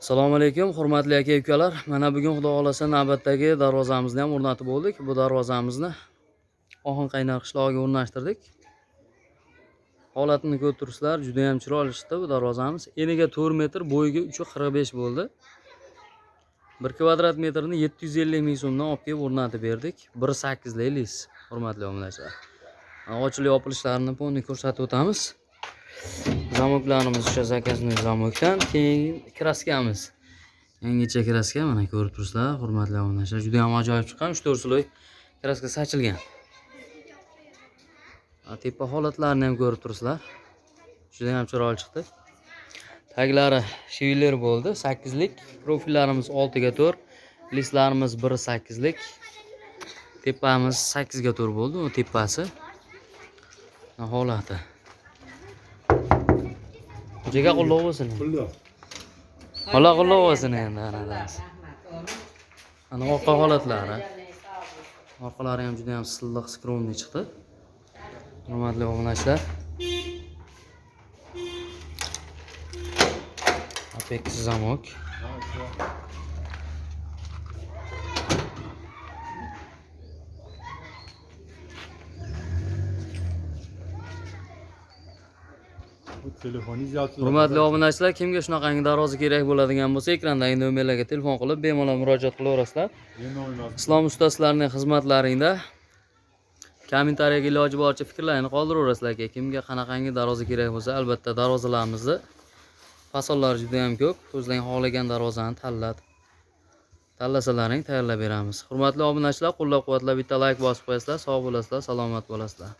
Assalomu alaykum, hurmatli aka ukalar. Mana bugun Xudo xolasa navbatdagi darvozamizni ham o'rnatib bo'ldik. Bu darvozamizni Ohanqaynar qishlog'iga o'rnashtirdik. Holatini ko'rib turibsizlar, juda ham chiroyli chiqdi bu darvozamiz. Eniga 4 metr, bo'yiga 3.45 bo'ldi. 1 kvadrat metrni 750 ming so'mdan olib kelib o'rnatib berdik. 1.8 lik lis, hurmatli obunachilar. Ochilib yopilishlarini polni ko'rsatib o'tamiz. Zamoklarimiz o'sha zakazniy zamokdan, keyin kraskamiz. Yangicha kraska mana ko'rib turibsizlar, hurmatli obunachilar, juda ham ajoyib chiqqan, 3-4 sloy kraska sachilgan. Tepa holatlarini ham ko'rib turibsizlar. Juda ham chiroyli chiqdi. Taglari shiviler bo'ldi, 8lik, profillarimiz 6ga 4, listlarimiz 1.8lik. Tepamiz 8ga 4 bo'ldi, u tepasi. Holati. Xo'jaga qulluq bo'lsin. Qulluq. Xola qulluq bo'lsin endi ana. Ana orqa holatlari. Orqalari ham juda ham silliq, skromniy chiqdi. Hurmatli obunachilar. Apex zamok. Hurmatli obunachilar, kimga shunaqangi darvoza kerak bo'ladigan bo'lsa, ekrandagi nomerlarga telefon qilib bemalol murojaat qilaverasizlar. Islom ustasilarining xizmatlaringda kommentariyaga iloji boricha fikrlaringni qoldiraverasizlar. Kimga qanaqangi darvoza kerak bo'lsa, albatta darvozalarimizni fasonlari juda ham ko'p. O'zlaring xohlagan darvozani tanlasalaring tayyorlab beramiz. Hurmatli obunachilar, qo'llab-quvvatlab bitta like bosib qo'yasizlar. Sog' bo'lasizlar, salomat bo'lasizlar.